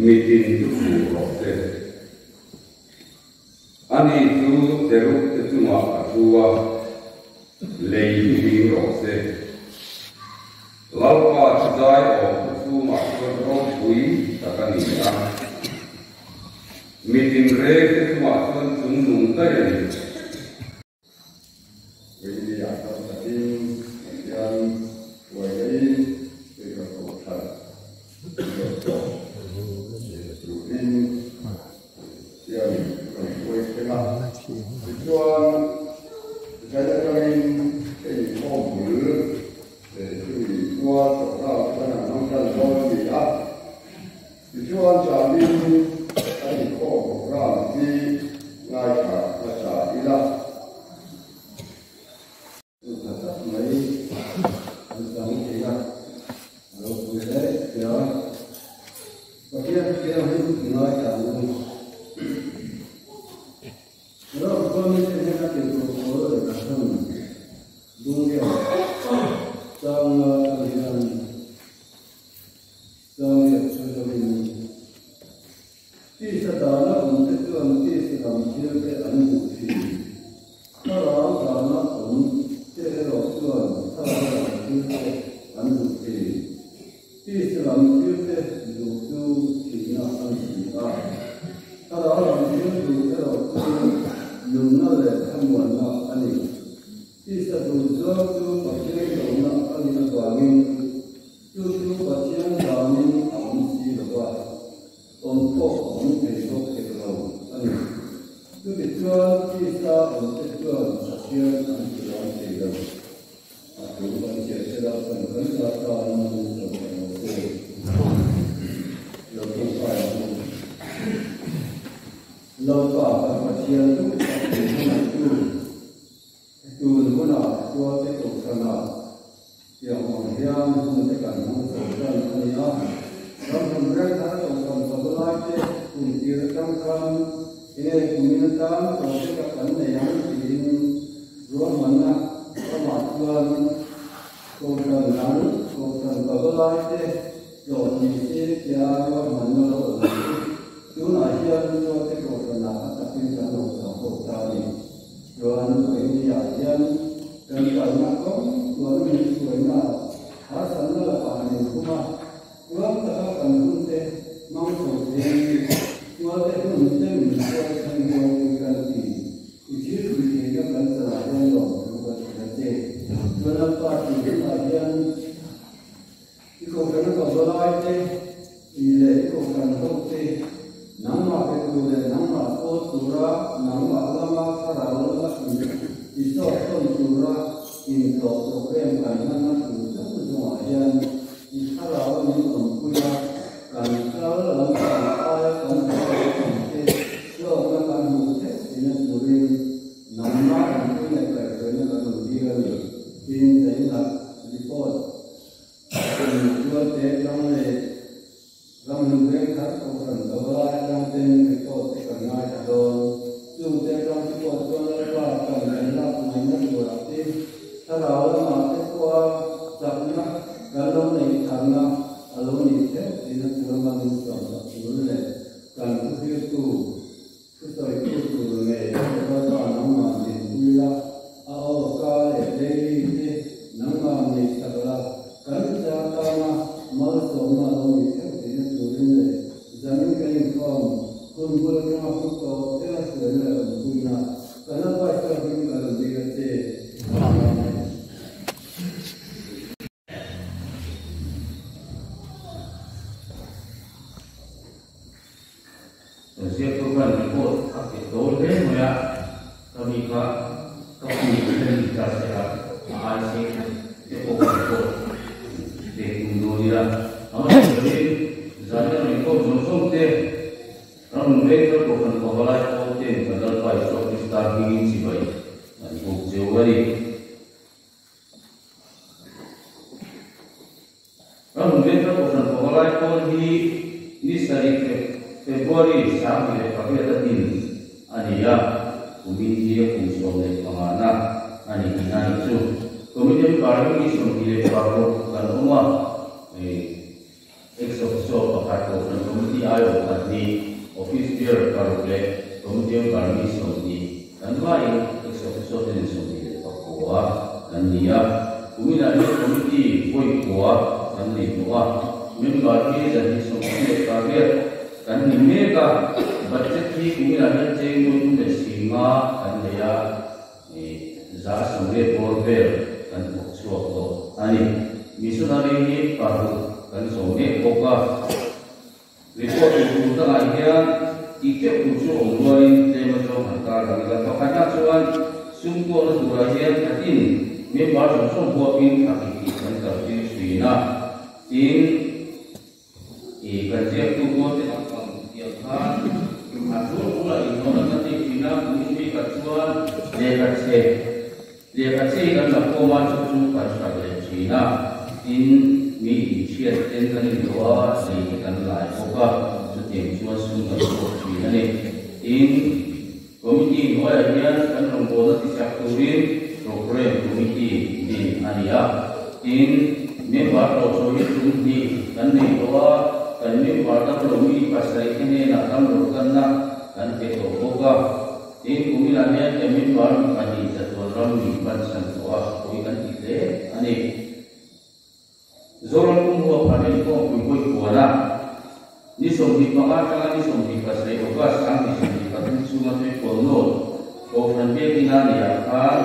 Mitin chu hmu rawh se. Ani chu cherub te chungah a thu a, lei hi hling rawh se. Lalpa chu zai awm khaw chhungah chuan ropui tak a ni a, mitin reng te chungah chuan chungnung daih a ni. Rinni-ah tam takin Pathian hruaina-in hei ka kohhran zawh tawh duhin Pathianin kan hruai thleng a. Tichuan, zai atangin hei inkhawm bul leh chumi khua program chu kan han hmang tan dawn a ni a. Tichuan, zanin kan inkhawm program hi ngaithla hmasa ila. Tha tak mai an chang thei a, a ropui hle sia. Pathian thianghlim ngaithla ang u. Rom khua mite hnena tihtur pawl leh ka hran dungriat changa tang hian changriat chhunzawmin Tisa dana awmte chuan tisa lam thilte an duh thin. Thlarau dana awmte erawh chuan thlarau lam thilte an duh thin. Tisa lam thilte duh chu thihna a ni si a. Thlarau lam thil duh erawh chu nunna leh thlamuanna a ni. Tisa duh zawng chu Pathian lohna a nih avangin chu chu Pathian danin a awm si lo va. Awm pawh a awm thei bawk hek lo a ni. Chutichuan tisa awmte chuan Pathian an tilam thei lo. A thu kan chhiar che lah chuan kan za tan a min sawm ta lo che. Lo tawngtai ang u. Lalpa kan Pathian duh tak min hmangaihtu, tun hunah Tualte Kohhranah Tiang ang hian hun te kan hmang chho tan a ni a, ram hun reng thar kohhran pavalai te kum tir atang khan enge kumin atan project a kan nei ang tiin ruahmanna ramah chuan kohhran dang kohhran pavalai te tlawh ni se tia ruahmanna lo awm chu tunah hian Mizote kohhranah a takin kan lo chho ho ta a ni. Chuan Vawinia hian kan kalna kawng tuan min hruaina harsatna lakah min hum a, tluang taka kan hunte hmang chho theiin tualte hun te min hruai thleng ropui kan ti. I thil tih theihna kan chanah hian lawmthu kan hrilh a che. Chuan Lalpa tih hunah hian I kohhran a pavalai te, i leh i kohhran ho te, nangmah pe tur leh nangmah pawl tura nangmah lama thlarau lama in i sawt tawn tura intlawh program kan hmanna tur zawng zawngah hian i thlarau a min awmpui a, kan kal lampang aia kan hmuh awm te hlawkna kan hmuh theih theihna turin nangmah awmpui leh kaihhruaina kan rawn dil a ni, tiin Zainat report. Tualte tlang leh ramhlun veng thar kohhran pavalai atang ten report te kan ngaithla dawn. Chungte atang te pawh chuan Lalpa kan kan lak ngaihna turah te, thlarau lamah te pawha chakna kan lo neih tharna a lo nih theuh tihna tur a min sawmsak tur leh kan thuhriltu Thusawitu tur ngei Lalpa nangmah dinpui la, a aw ka leh daily te nangmah neihsak la, kan cha tana malsawmna lo nih theuh theihna turin leh zanin kan inkhawm hun bul atanga hun tawp thlenga hruaina leh awmpuina kan Lalpa Isua hming ka rawn dil a che. Amen. ila. A hmasa berin zan hian inkhawm zawng zawng te ram veng kal kohhran pavalai pawl ten kan Lalpa Isua Krista hmingin chibai an buk cheu a ni. Ram veng kal kohhran pavalai pawl hi ni sarih February 2008 a din a ni a, kumin hi a kum 15 na a ni tihna a nih chu. Committee member hi mi 26 kan awm a, ex officio pakhat kohhran committee aiawh pahnih, office bearer paruk leh committee member mi 20 kan vaiin ex officio te nen 29 kan ni a. Kuminah hian committee vawi kua kan nei tawh a, member hi 138 kan ni mek a, budget hi kuminah hian cheng nuai thum leh singa kan nei a, 180 bawr vel kan thawk chhuak tawh a ni. Missionary hi paruk kan zawm mek bawk a. Report tur tur dangah hian tih teuh tur chu awm rualin tlem atawng han tar lang ila. Pakhatna chuan sum kuakna turah hian khatin member zawng zawng huapin kha tih tih kan kaltir thin a. Tin, i kan ziaktu pawl te lampang tiang khan a tul bulah inhlawhna kan nei thin a, kumin bikah chuan lehkha chhe lehkha chhe kan la khawm a, chu chu kan hralh leh thin a. Tin, mi inchhiat ten kan inhlawh a, lei te kan lai bawk a, chutiang chuan sum kan chhuak thin a ni. Tin, committee hnuaiah hian kan rawngbawlna tichak turin programme committee din a ni a. Tin, member hlawhchawi hi tum hnih kan nei tawh a, kan member dam lo mi pasarih te hnenah dam lo kanna kan pe tawh bawk a. Tin, kuminah hian kan member mi pahnih chatuan ram min pansan tawh a, pawi kan ti hle a ni. Zoram pum huap han inkhawmpui vawi kuan a, ni 25 atanga ni 27 August 2023 chhunga Tuipawl North Kohhran Biakina neihah khan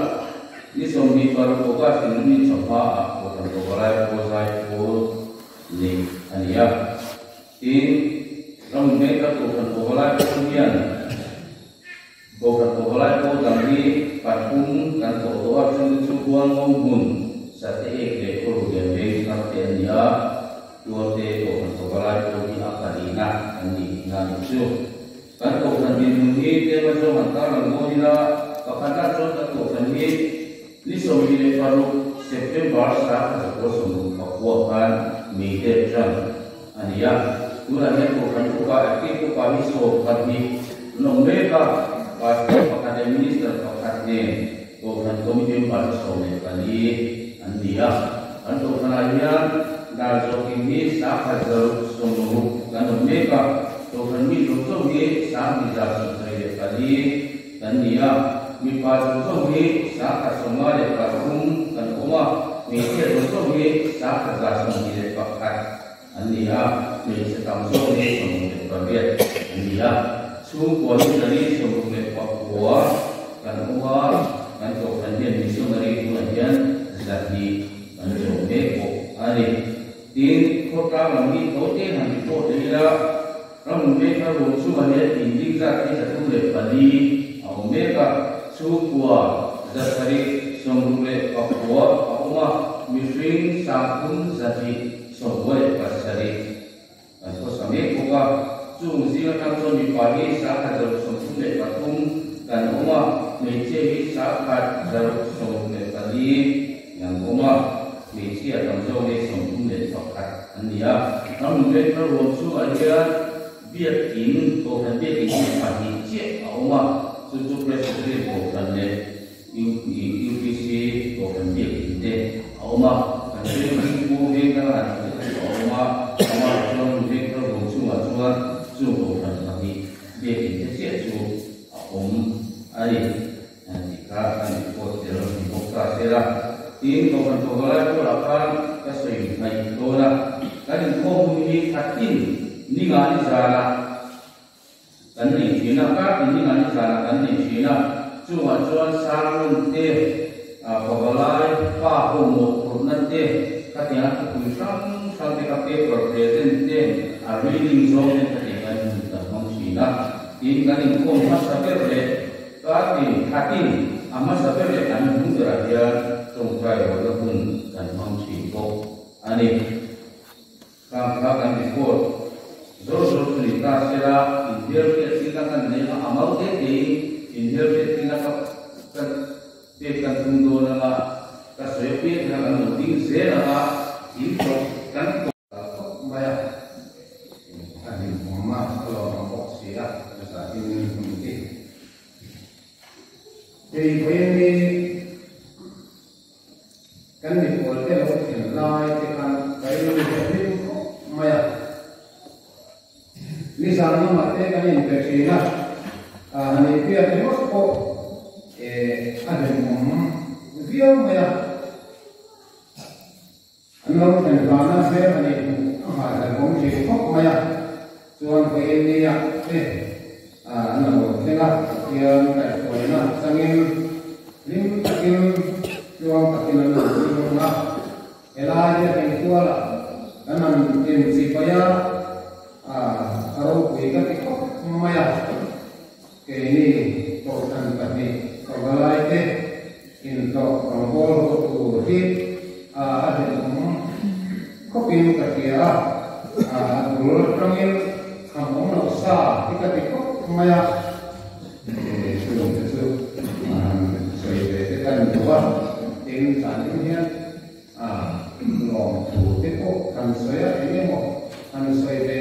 ni 26 August in ni chawhma ah Kohhran Pavalai Pawl Zai Pawl neih a ni a. Tin, ram vengkhat Kohhran Pavalai Pawl hian Kohhran Pavalai Pawl dang hi pathum kan tawh tawh a, chung chu Hualngo hmun Sate ek leh Khawruhlian veng thar te a ni a, Tuarte Kohhran Pavalai Pawl hi a palina an nih tihna a nih chu. Kan Kohhran dinhmun hi tlem azawng han tarlang dawn ila, pakhatna chuan kan Kohhran hi ni 26 September 1969 khan mei det tan a ni a. Tunah hian Kohhran upa active upa hi 12 an awm mek a, pastor pakhat leh minister pakhat nen Kohhran committee member te 14 an ni a. Kan Kohhranah hian dar zawkin hi 1660 kan awm mek a, Kohhran mi zawng zawng hi 1174 kan ni a, mipa zawng zawng hi 1053 kan awm a, hmeichhia zawng zawng hi 1121 an ni a, hmeichhe tam zawk hi 68 an ni a, chhungkua hi 169 kan awm a, kan Kohhran hian missionary tunah hian 200 kan zawm mek bawk a ni. Tin, khawtlang lam hi tho te han report leh ila, ram veng thar ruang chungah hian in ding zat hi 304 a awm mek a, chhungkua 769 a awm a, mihring 3,297 kan khawsa mek bawk a. Chung zing atang chuan mipa hi 133 kan awm a, hmeichhia hi 164 kan awm a, hmeichhia tam zawk hi 31 an ni a. Ram veng thar ruang chungah hian biakin Kohhran biakin hi pahnih chiah a awm a, chu chu Presbyterian Kohhran leh UPC Kohhran biakin te a awm a. Kan veng pu veng thar han tih te chu a awm a, amah chuan veng thar ruang chungah chuan chung Kohhran pahnih biakin te chiah chu a awm a ni. Tih kha kan report tel ni bawk ta sela. Tin, Kohhran Pavalai pawlah khan ka sawi hmaih dawn a, kan inkhawm hun hi khatin ninga ni zana kan nei thin a, kartin ninga ni zana kan nei thin a, chungah chuan sermon te, pavalai pa ho mawhphurhna te, khatianga thupui hrang hrang te kha paper present te, a reading zawng te khatiang kan hun kan hmang thin a. Tin, kan inkhawm hmasa ber leh kartin khatin a hmasa ber leh kan hmung berah hian tawngtai rawhna hun kan hmang thin bawk a ni. Khang kha kan report zawr zawr chu ni ta sela, inhmelhriattirna kan nei anga a mau te tein inhmelhriattirna ka kan pek kan tum dawn anga ka sawi apiang kha kan lo ding zel anga in tawp kan tawp ta khawp mai a, a hlimawm a, a lawmawm bawk si a, ka zahin hun hi. Hei vawiin hi Kan mikhual te lo thlen lai te khan ka rilru hi a hlim khawp mai a. Nizan lamah te kan inpe thin a, han inbiak ringawt pawh a hlimawm viau mai a. An lo thlen hlana hmel han inhmuh a nghahhlelhawm thin khawp mai a. Chuan vawiin nia te an lo thleng a, Pathian kaihhruaina changin hlim takin tluang takin an lo thleng a. Helai biakinn kualah kan han inchipai a, a ropui ka ti khawp mai a. Keini Kohhran pahnih pavalaite inhlawh rawngbâwl ho tur hi a hlimawm khawpin ka hria a, a bul atangin kham awm loh sa hi ka ti khawp mai a, chungte chu han sawi ve te ka ni lo a, tin zanin hian a lawmthu te pawh han sawi a, eng emaw han sawi ve.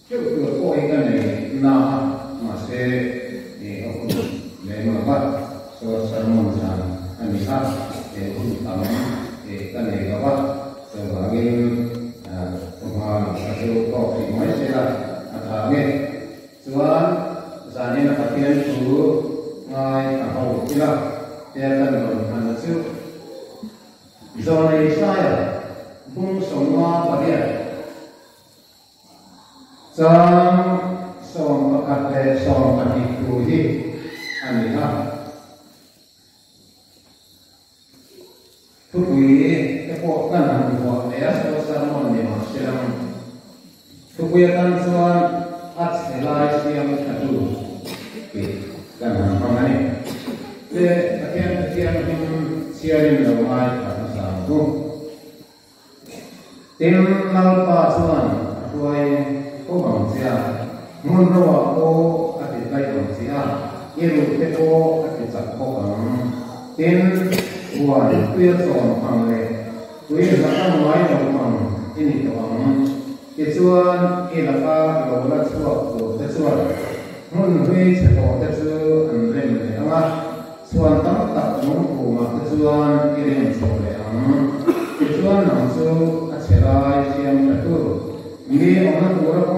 Deuh tur pawh hi ka nei na a, mahse a hun lem lo va, saw sermon zan a ni a, he hun tam ka nei lo va, chuvangin thuhma lam kha chu tawk hrih mai se la a tha nge. Chuan zanin a Pathian thu ngai a ho ila, tia kan rawn hman chu. Zawnei Saia bung 58. Chang 11 leh 12 thu hi a ni a. Thupui te pawh kan han vuah leh a, saw sermon ni mah se lang. Thupui atan chuan a chhe lai siam tha tu tih kan han hmang a ni. Te Pathian Pathian hming chhiarin lo ngai thla hmasa ang u. Tin, Lalpa chuan a hruai fo ang che a, hmun roah pawh a ti tlai ang che a, i ruh te pawh a ti chak bawk ang. Tin, huan tuia chawm ang leh tui hlaka ngai lo ang i ni tawh ang. Tichuan, i laka lo la chhuak tur te chuan hmun hlui chhe tawh te chu an rem leh ang a. Chhuan tam tak lungphumah te chuan i rem chho leh ang. Tichuan nang chu a chhe lai siam tha tu. Mi awmna tura.